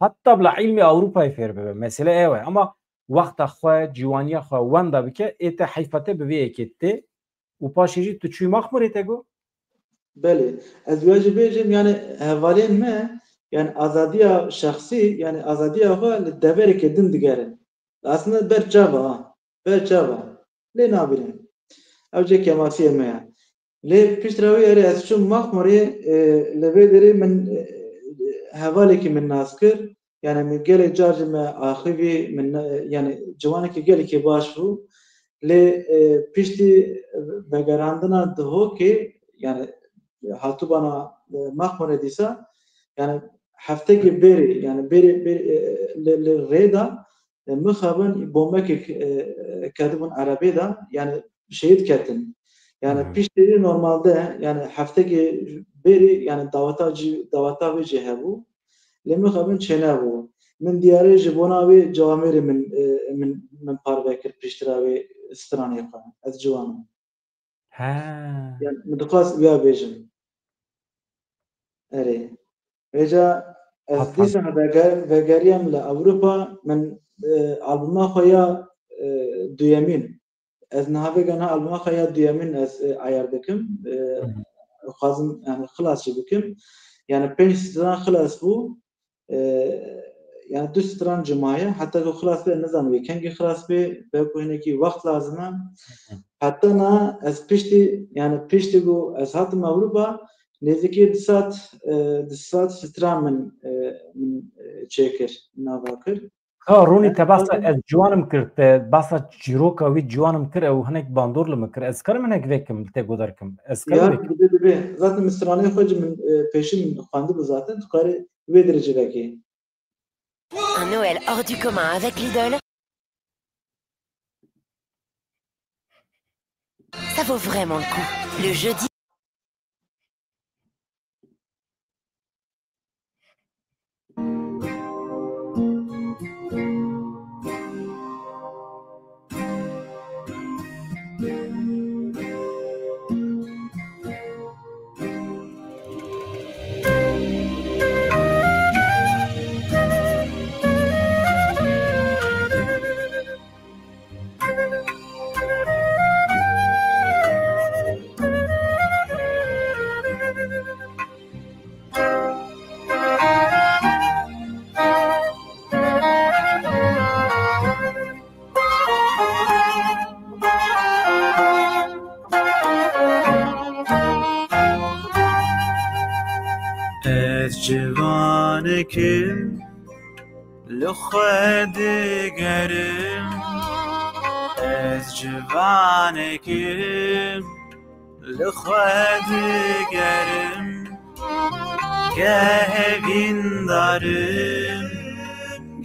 heta bila îlmê Ewropayê fêr bibe. Mesele ew e. Ama wexta xwe, ciwaniya xwe wenda bike, ê te heyfa te bi vê yekê tê û paşê jî tu çûyî Maxmûrê te got? Belê. Ez wê jî bêjim, yani hevalên me, yani azadiya şexsî, yani azadiya xwe li devereke din digerin. Aslında ber çava, ha. Ber çava. Lê nabînin. Ew jê kemasiyê me ye. Lê piştre wî erê ez çûm Maxmûrê, e, li vê derê min, e, hevalekî min nas kir. Yani min gelek car ji me axivî, min ne, yani ciwanekî gelekî baş bû. Lê, e, piştî vegerandina Dihokê, yani hatûbana, e, Maxmûrê dîsa, yani heftekê berê, yani berê, berê, e, li, li rê de, e, mixabin bombekek, e, kedibûn erebê de, yani şehîd ketin. Yani Hmm. piştî normalde, yani heftekê berê, yani daweta cî, daweta vê jî hebû. Lê mixabin çênebû. Min diyarê ji bona wê camêrê min, e, min, min parve kir piştira wê stranê xwe. Ez ciwan im. He. Yani min dixwest wiya bêjim. Erê. Vêca ez Hatan. dîsa veger-, vegeriyam li Ewropa, min, e, albuma xwe ya, e, duyemîn. Ez niha vêga niha albuma xwe ya duyemîn ez, e, ayar dikim. E, Hı hı. Xwazim, yani xilas jî bikim. Yani pênc stran xilas bû. E, yani du stran ci maye. Heta ku xilas be, nizanim wê kengî xilas be, belku hinekî wext lazim e. Hı hı. Heta na ez piştî, yani piştî ku ez hatim Ewropa, nêzîkî du sed, e, du sed stran min, e, min, e, çêkir, nava kir. Ka Ronî, te behsa Ez Ciwanim kir, te behsa çîroka wî Ciwanim kir, ew hinek bandor li min kir. Ez karim hinek vê kim, li te godar kim. Ez karim Ya, vê kim. Dibe, dibe. Zaten min straneyê xwe jî min, e, pêşî min xwendibû zaten. Tu karî wê derecê vekî. Un Noël hors du commun avec Lidl. Ça vaut vraiment le coup. Le jeudi. Ez civanekim, li xwe digerim. Ez civanekim, li xwe digerim. Geh evîndarim,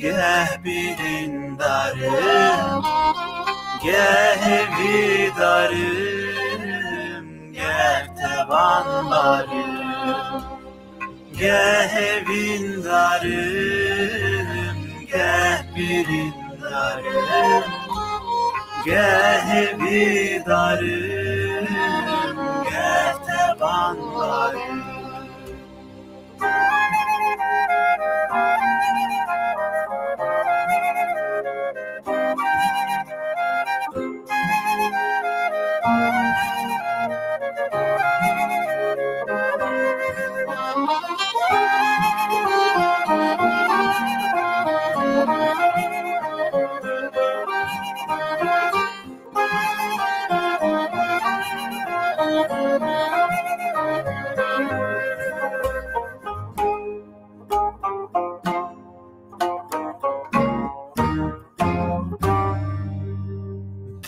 geh birîndarim, geh evîdarim, geh tevandarim. Geh evîndarim, geh birîndarim, geh evîdarim, geh tevandarim.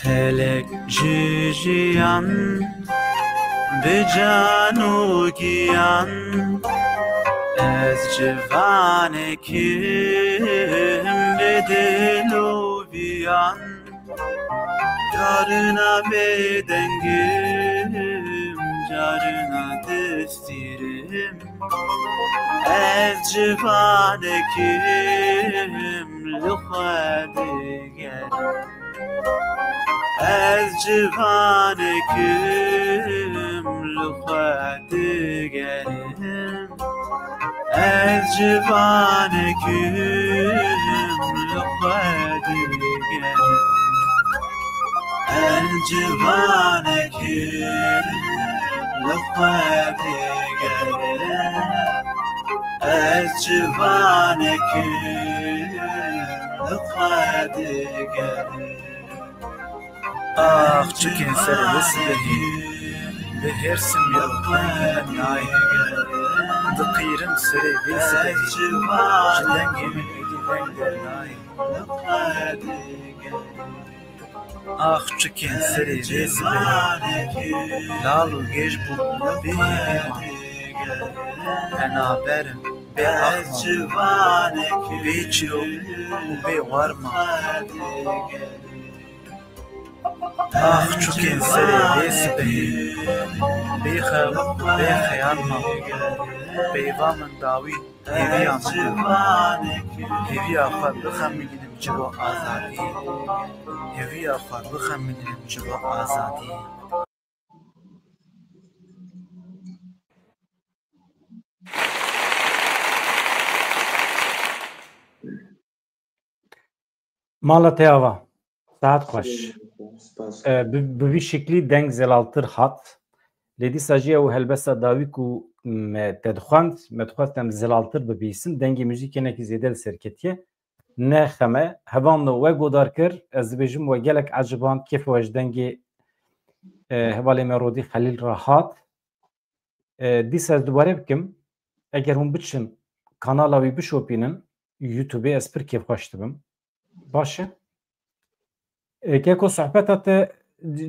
Telek ji jiyan bi can û giyan, ez civanekim bi dil û viyan. Carina bêdengim, carina destîrim. Ez civanekim, li xwe digerim. Ez civanekim, li xwe digerim. Ez civanekim, li xwe digerim. Ez civanekim, li xwe digerim. Ez civanekim, li xwe digerim. Ax çikên serê wê sibehî, bi hêrsim ya dengê min nayê. Diqîrim serê vê sibehî, ji dengê min êdî deng dernayê. Ax çikên serê vê sibehî, lal û gêj bûm bê hêvî man. Penaber im bê ax man, bê çîrok û bê war man. Ax çûkên serê vê sibehê, bê xew, bê xeyal ma, peyva min dawî, hêviya min e. Hêviya xwe bixemilînim ji bo azadiyê. Hêviya xwe bixemilînim ji bo azadiyê. Mala te ava. Saet xweş. Spas. E, bi, bi vî şiklî deng zelaltir hat. Lê dîsa jî ew helbesta dawî ku me te dixwend, me dixwest em zelaltir bibihîsin. Dengê muzîkê hinekî zêde li ser ketiye. Ne xem e. Hevalno we godar kir. Ez dibêjim we gelek eciband. Kêfa we ji dengê, e, hevalê me Rodî Xelîl re hat. E, dîsa ez dubare bikim, eger hûn biçin kanala wî bişopînin, YouTubeê ez pir kêfxweş dibim. Baş e. E, Keko, sohbeta te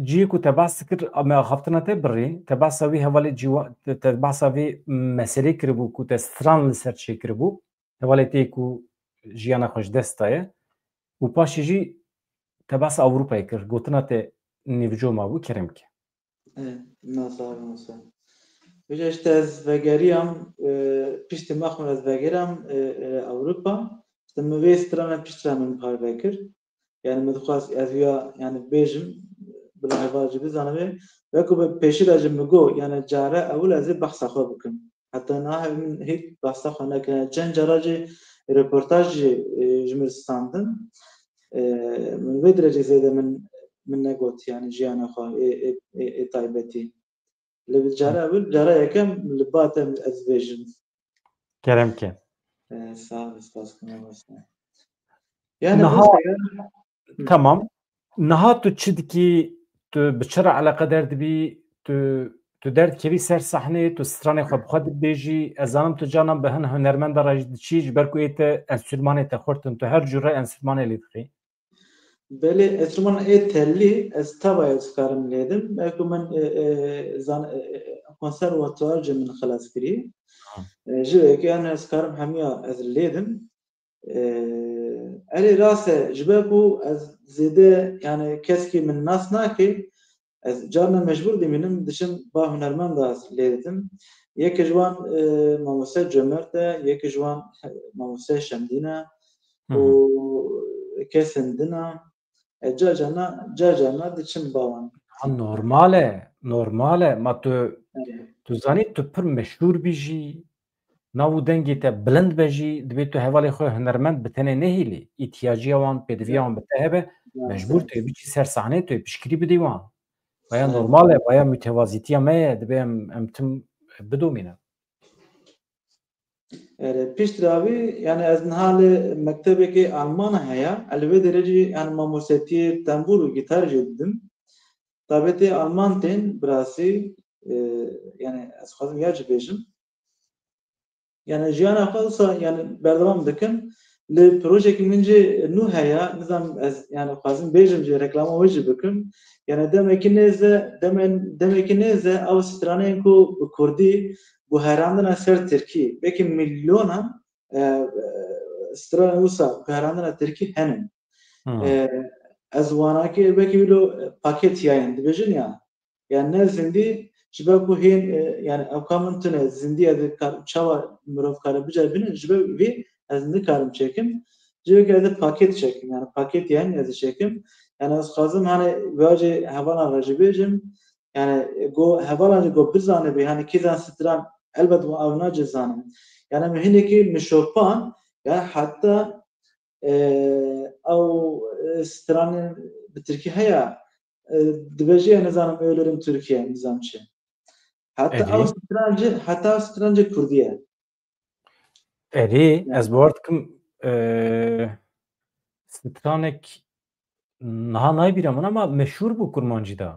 ciyê ku te behs dikir, me axaftina te birî, te behsa vî hevalê ciwa-, te, te behsa vî meselê kiribû ku te stran li ser çêkiribû, hevalê tê ku jiyana xwe ji dest daye û paşê jî te behsa Ewropayê kir, gotina te nîvco mabû, kerem ke. E, na sağ olun sen. Hoca işte ez vegeriyam, e, piştî maxmur ez vegeriyam, e, e, Ewropa. İşte min vê strana piştre min parve kir. Yani min dixwest ez ya yani bêjim, bila heval jî bizanibe. Wekî bi pêşî de jî min got, yani care ewil ez ê behsa xwe bikim. Heta niha min hîç behsa xwe nekir. Yani çend cara jî reportaj jî, e, ji min standin. E, min vê derecê zêde min, min negot, yani jiyana xwe ê, ê, ê, ê taybetî. Li cara ewil, cara yekem li ba te ez bêjim. Kerem ke. E, sağ ol, spas kim olsun. Yani Niha- bu sefer- Tamam. Niha tu çi dikî, tu bi çi re eleqedar dibî, tu, tu derdikevî ser sahneyê, tu stranê xwe bi xwe dibêjî, ez zanim tu carnan bi hin hunermenda re jî diçî, ji ber ku ê te enstrûmanê te xurt in, tu her cure enstrûmanê lê dixî. Belê, enstrûman ê tellî, ez tavayê dikarim lêdim. Belkî min, e, e, zan, e, e, konservatuar jî min xilas kirî. Ha. E, ji wekî yani ez karim hemiya ez lêdim. E, erê rast e, ji ber ku ez zêde yani keskî min nas nake, ez carna mecbûr dimînim, diçim ba hunermenda lê didim. Yek ji wan, e, mamoste Cömert e, yek ji wan, e, mamoste Şemdîn e û kesên din e. E, ca carna, ca carna diçim ba wan. Ha, normal e, normal e. Ma tu, Evet. Tu zanî tu pir meşhûr bî jî, nav û dengê te bilind be jî, dibê tu hevalê xwe hunermend bi tenê nehêlî. Îhtiyaciya wan, pêdiviya wan bi te hebe, Yani mecbûr sen- tu yê biçî ser sahneyê, tu yê piştgirî bidî wan. Vaya Evet. normal e, vaya mutevazîtiya me ye, dibê em, em tim bidomînin. Erê, pişt re vî, yani ez niha li mektebekê Alman heye, ez li vê derecî yani mamosetiyê tembûr û gitar jî didim. Tabetê Alman tên, bi rastî, e, yani ez xwazim ya jî bêjim. Yani jiyana xwe wisa yani berdewam dikim. Li projeyekî min jî nû heye, nizam ez yani xwazim bêjim jî, reklama wê jî bikim. Yani demekî nêze, demen, demekî nêze ew stranên ku bi kurdî guherandine ser tirkî. Belkî milyona, e, e, stranên wisa guherandine tirkî henin. Hmm. E, ez wanakê belkî wilo paket yayın dibêjin ya. Yani ne zindî, ji ber ku hên, e, yani ewka min tune, zindî ez ê kar-, çawa mirov kare bice bîne, ji ber vê ez nikarim çêkim. Ji ber ku ez ê paket çêkim, yani paket yayın ez ê çêkim. Yani ez xwazim hani vacê hevalan re jî bêjim, yani go hevalan jî go bizane bê, hani kîzan stran, elbet wan ew nace zanin. Yani min hinekî min şopan, ya heta, e, ew, e, stranên bi tirkî heye, e, dibêje, nizanim, Ölürüm Türkiye, nizam çi. Heta Erê. Ew strancê, heta ew strancê kurdî ye. Erê, ez bawer dikim, e, stranek niha nayê bîra min ama meşhûr bû kurmancî de.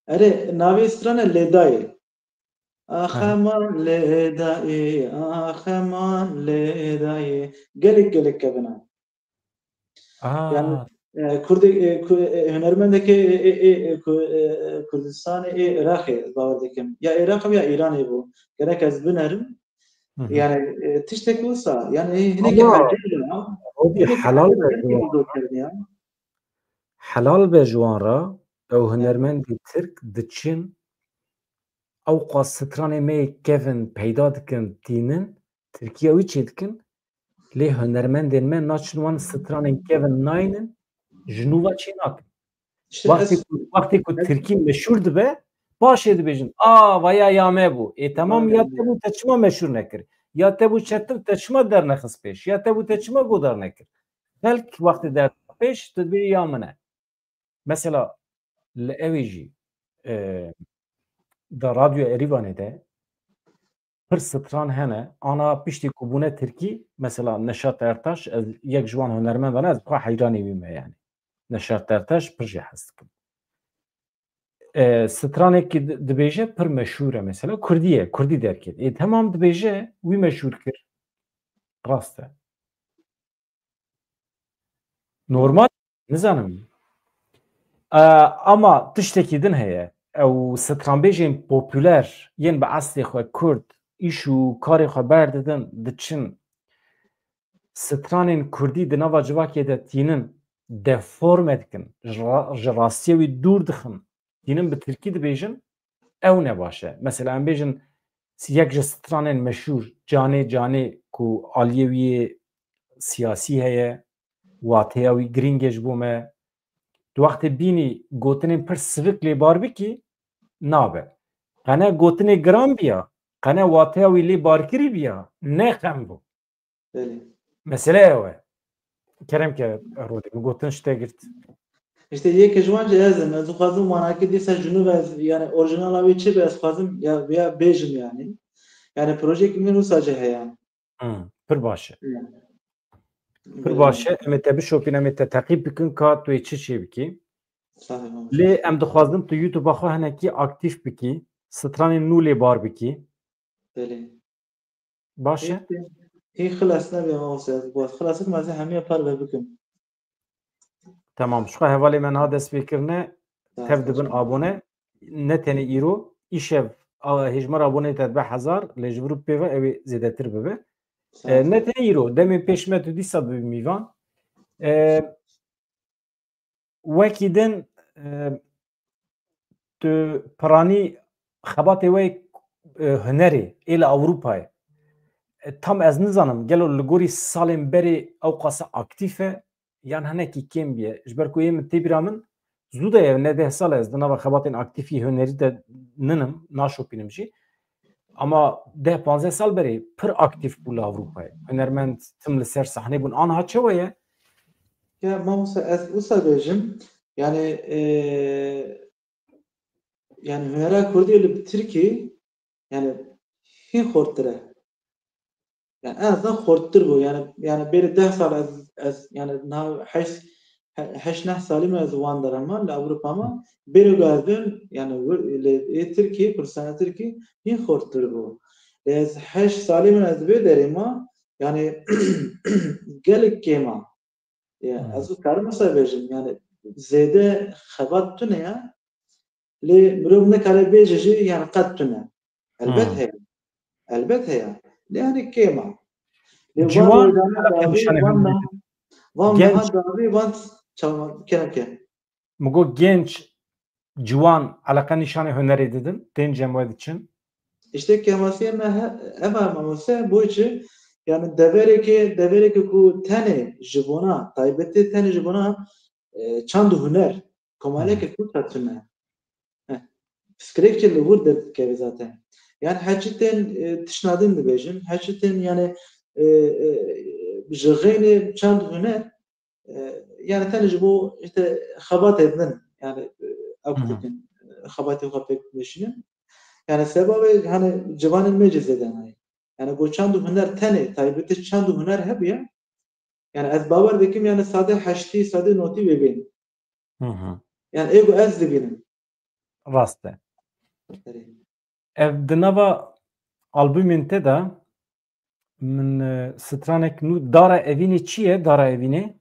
Erê, navê strane Lêdayê. Ax Hı. Eman Lêdayê, ax Eman Lêdayê. Gelek gelek kevin e. Aa, Yani, e, Kurdê, e, ku-, e, hunermendekê, e, e, e, ku-, e, Kurdistanê, ê Iraqê, ez bawer dikim. Ya Iraq ya Îranê bû. Gerek ez binerim. Hı hı. Yani, e, tiştek wisa. Yani, hinek Ama ecêb e. Rodî, Hinek helal be ecêb ji wan. zor kerdin ya. Helal be ji wan re. Ew hunermendî Tirk diçin. Ew qas stranê me yê kevin peyda dikin, tînin. Tirkiye wî çê dikin. Lê hunermendên me naçin wan stranên kevin naynin. Ji nû ve çê nakin. İşte Wextê ez- ku, wextê ku ez- tirkî meşhûr dibe, paşê dibêjin, a, vaya ya me bû. Ê, temam, ya te bû, te çima meşhûr nekir? Ya te bû çetin, te çima dernexist pêş? Ya te bû, te çima godar nekir? Xelk wextê der pêş, tu dibêjî ya min e. Mesela, li ewê jî, e, da Radyo Erîvanê de pir stran hene, ana piştî ku bûne tirkî, mesela Neşat Ertaş, ez yek ji wan hunermendan e, ez bi xwe heyranê wî me yani. Neşat Ertaş pir jê hez dikim. E, stranekî di-, dibêje pir meşhûr e mesela, kurdî ye, kurdî derket. Ê, temam, dibêje, wî meşhûr kir. Rast e. Normal, nizanim. E, ama tiştekî din heye. Ew stranbêjên popûler yên bi eslê xwe kurd, îş û karê xwe berdidin, diçin stranên kurdî di nava civakê de tînin, deforme dikin, ji ra-, ji rastiyê wî dûr dixin, tînin bi tirkî dibêjin, ew ne baş e. Mesela em bêjin yek ji stranên meşhûr Canê Canê ku aliyê wî yê siyasî heye, wateya wî girîng e ji bo me. Tu wextê bînî gotinên pir sivik lê bar bikî, nabe. Qene gotinê giran biya, qene wateya wî lê barkirî biya, ne xem bû. Belê. Mesele ew e. Kerem ke Rodî, min gotin ji te girt. Îşte yek ji wan jî ez im. Ez dixwazim wanakî dîsa jinû ve ez, yani orijinala wê çi be ez dixwazim ya, ya bêjim yani. Yani projeyekî min wisa jî heye. Hmm, pir baş e. Yani. Pir baş e. Em ê te bişopîn, em ê te teqîb bikin ka tu yê çi çê bikî. Sağ ol. Lê em dixwazin tu YouTube-a xwe hinekî aktîf bikî. Stranên nû lê bar bikî. Belê. Baş e? Hî, hî xilas nebe mamoste, ez got. Xilas bikim, ez ê hemiya parve bikim. Tamam, ji xwe hevalê me niha dest pê kirine, tev dibin abone. Ne tenê îro, îşev, a, hejmara aboneyê te dibe hezar, lê ji vir û pê ve ew ê zêdetir bibe. E, ne tenê îro, demên pêş me tu dîsa bibî mîvan. E, Wekî din, e, tu piranî xebatê we, e, hunerê ê li Ewropayê. E, tam ez nizanim, gelo li gorî salên berê ew qasa aktîf e, yan hinekî kêm bûye? Ji ber ku yê min tê bîra min, zû de ye, ne deh sal e ez di nava xebatên aktîf yê hunerî de ninim, naşopînim jî. Ama deh panzdeh sal berê pir aktîf bû li Ewropayê. Hunermend tim li ser sahnê bûn. Aniha çawa ye? Ya mamoste, ez wisa bêjim, yani, e, yani hunera kurdî li Tirkî, yani hîn xorttir e. Yani en azından xorttir bû. Yani, yani bêrî deh sal ez, ez yani niha heşt, he-, heşt neh salî min ez wan dera me, li Ewropa me. Bêrî ku ez bêm, yani wir-, li, ê Tirkî, Kurdistana Tirkî hîn xorttir bû. Ez heşt salî min ez vê derê me, yani gelek kêm e. Ya, hmm, ez û karim wisa bêjim, yani zêde xebat tune ya. Lê mirov nikare bêje jî, yani qet tune. Elbet, hmm, heye. Elbet heye. Lê yani kêm e. Lê van ciwan rojane dawî, nîşanê van hemû me-, van genç meha dawî, van çawa, kerem ke. Min got genç, ciwan, eleqe nîşanê hunerê didin, tên cem we diçin. Îşte kêmasiyê me he-, ev e mamoste, bo çi? Yani devereke, devereke ku tenê ji bona, taybetî tenê ji bona, e, çand û huner, komaleke, hı hı, kurd hatine. Heh. Pirsgirêk jî li wir derdikeve zaten. Yani heçî tên, e, tiştna din dibêjin, heçî tên yani, e, e, ji xeynê çand û huner, e, yani tenê ji bo işte xebatê din, yani, e, ew, hı hı, dikin, e, xebatê xwe pêk bişînin. Yani sebabê hani ciwanên me jî zêde nayê. Yani ku çand û huner tenê, taybetî çand û huner hebûye, yani ez bawer dikim yani sade heştî, sade notî wê bên. Hı hı. Yani ê ku ez dibînim. Rast e. Erê. Ev di nava albûmên te de min, e, stranek nû Dara Evînê çi ye? Dara Evînê?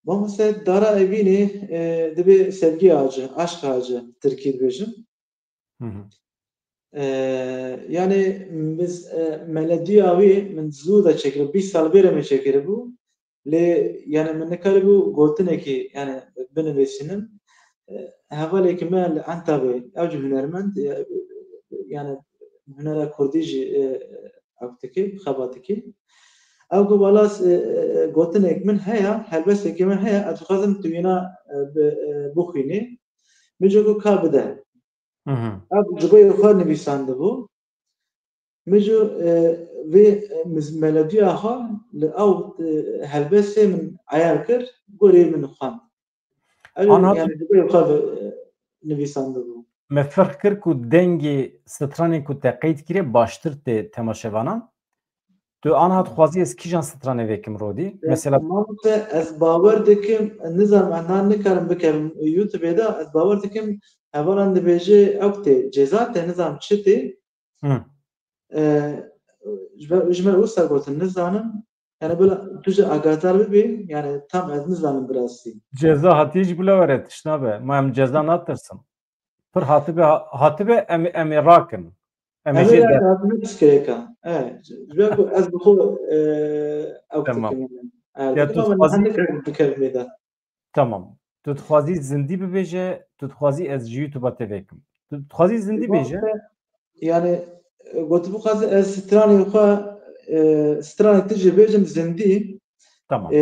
Mamoste, Dara Evînê, e, dibê sevgi ağacı, aşk ağacı tirkî dibêjin. Hı hı. E, yani biz, e, melodiya wî min zû de çêkiribû, bîst sal bêre min çêkiribû. Lê yani min nikaribû gotinekî yani binivîsînim. E, hevalekî me li Entabê, ew jî hunermend, e, yani hunera kurdî jî, e, ew dikê, xebat dikê. Ew got, wala, e, e, gotinek min heye, helbestekî min heye, ez dixwazim tu wîna, e, bi, e, bixwînî. Min jî got ka bide. Hı hı. Ev ji bo xwe nivîsandibû. Min jî, e, vê, e, miz-, melodiya xwe li ew, e, helbestê min eyar kir, gorê min xwend. Ev, aniha yani, tu ji bo xwe, e, nivîsandibû. Me ferq kir ku dengê stranên ku te qeyd kiriye baştir tê temaşevanan. Tu aniha dixwazî ez kîjan stranê vêkim Rodî? E, mesela, mamoste, ez bawer dikim, nizanim, ez niha nikarim bikerim YouTube-ê de, ez bawer dikim, hevalan dibêje ew tê, ceza tê, nizanim çi tê. Hı. E, ji me, ji me wisa gotin, nizanim. Yani böyle tu jî agahdar bibî, yani tam ez nizanim bi rastî. Ceza hatiye jî bila were tişna be. Ma em ceza natirsin. Pir hatibe, hatibe em, em ê rakin. Em ê Em jê ê der. Rakin, ez kirêka. Evet. Ji ber ku ez bi xwe, e, ew Tamam. Fikrim. Evet, Ya tu tamam, dixwazî- hende karim bikerim mêda. Tamam. Tu dixwazî zindî bibêje, tu dixwazî ez ji YouTube-a te vêkim. Tu dixwazî zindî bêje. Yani, e, gotibû xwazî ez stranê xwe, e, stranê tu jî bêjim zindî. Tamam. E,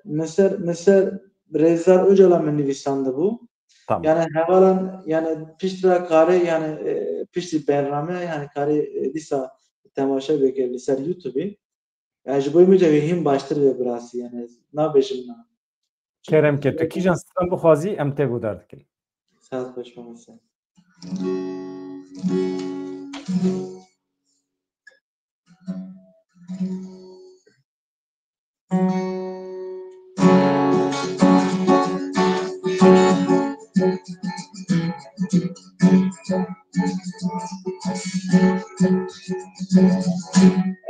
min ser, min ser Rêzdar Ocalan min nivîsandibû. Tamam. Yani hevalan, yani pişt ve kare, yani, e, piştî bername, yani kare, e, dîsa temaşe bike li ser YouTube. Yani ji bo min cevê hîn baştir ve birasî, yani nabêjim na. Kerem ke tu kîjan stran bixwazî em te guhdar dikin. Saet xweş mamoste.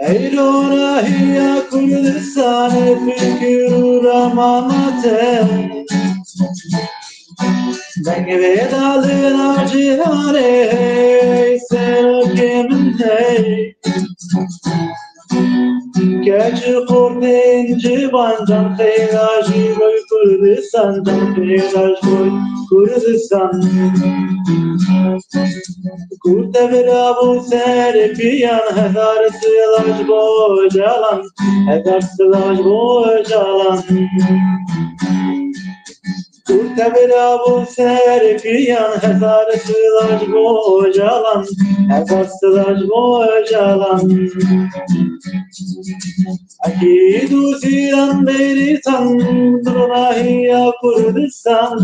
Ey ronahiya Kurdistanê fikir û ramana te. Deng vê da li nav cîhanê hey, serokê min hey. Keç û xortên ciwan can xêra ji boy Kurdistan, can xêra ji boy Kurdistan. Kurte bira bû serê piyan, hezar silav ji bo Ocalan, hezar silav ji bo Ocalan. Kurte bira bû serê piyan, hezar silav ji bo Ocalan, hezar silav ji bo Ocalan. Ekîd û Zîran Bêrîtan, ronahiya Kurdistan.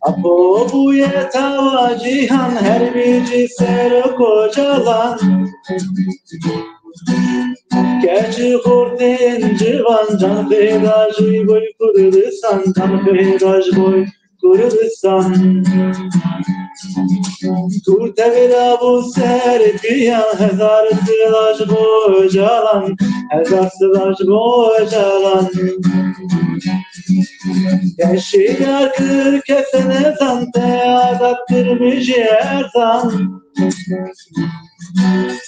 Apo bûye tava cîhan, her bî cî serok Ocalan. Keç û xortên ciwan can xêra ji boy Kurdistan, can xêra ji boy Kurdistan. Kurte bira bû serê piyan, hezar silav ji bo Ocalan, hezar silav ji bo Ocalan. Geşiyar kir kese nezan te, azad kir mijî erzan.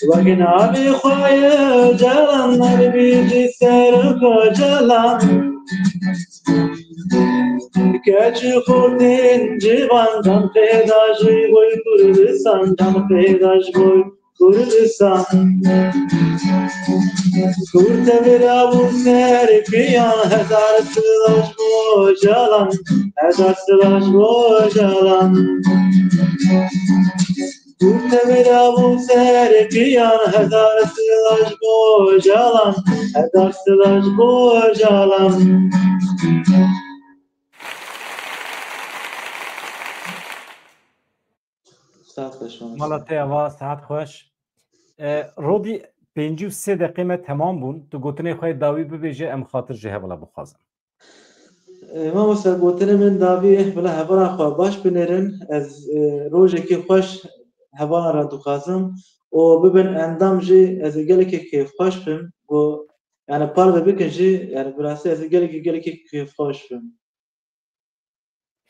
Wek navê xwe ye Ocalan, her bî cî serok Ocalan. Keç û xortên ciwan, can xêra ji boy Kurdistan, can xêra ji boy Kurdistan. Kurte bira bû serê piyan, hezar silav ji bo Ocalan, hezar silav ji bo Ocalan. Kurte bira bû serê piyan, hezar silav ji bo Ocalan, hezar silav ji bo Ocalan. Saet xweş mamoste. Mala te ava, saet xweş. E, Rodî, pêncî û sê deqê me temam bûn. Tu gotinê xwe yê dawî bibêje, em xatir ji hevala bixwazin. E, mamoste, gotinê min dawî bila hevala xwe baş binêrin. Ez, e, rojekî xweş hevala re dixwazim. Û bibin endam jî ez ê gelekî kêfxweş bim. Û, yani, parve bikin jî, yani, bi rastî ez ê gelekî, gelekî kêfxweş bim.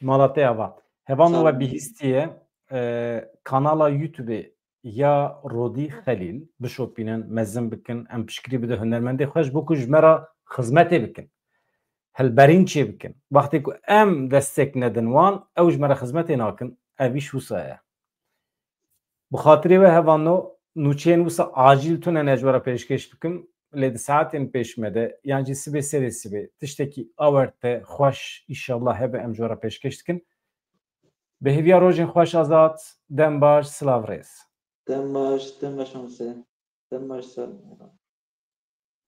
Mala te ava. Hevalno we bihîstiye, e, kanala YouTube ya Rodî Xelîl bişopînin, mezin bikin, em piştgirî bide hunermendê xwe ji bo ku ji me re xizmetê bikin. Hilberîn çê bikin. Wextê ku em destek nedin wan, ew ji me re xizmetê nakin. Evîş wisa ye. Bi xatirê we hevalno, nûçeyên wisa acîl tune ne ji we re pêşkêş bikim, lê di saetên pêş me de, yan jî sibê serê sibê, tiştekî awerte, xweş, îşallah hebe em ji we re pêşkêş dikin. Bi hêviya rojên xweş Azad, dem baş, silav rêz. Dem baş, dem baş mamoste. Dem baş, sağ olun.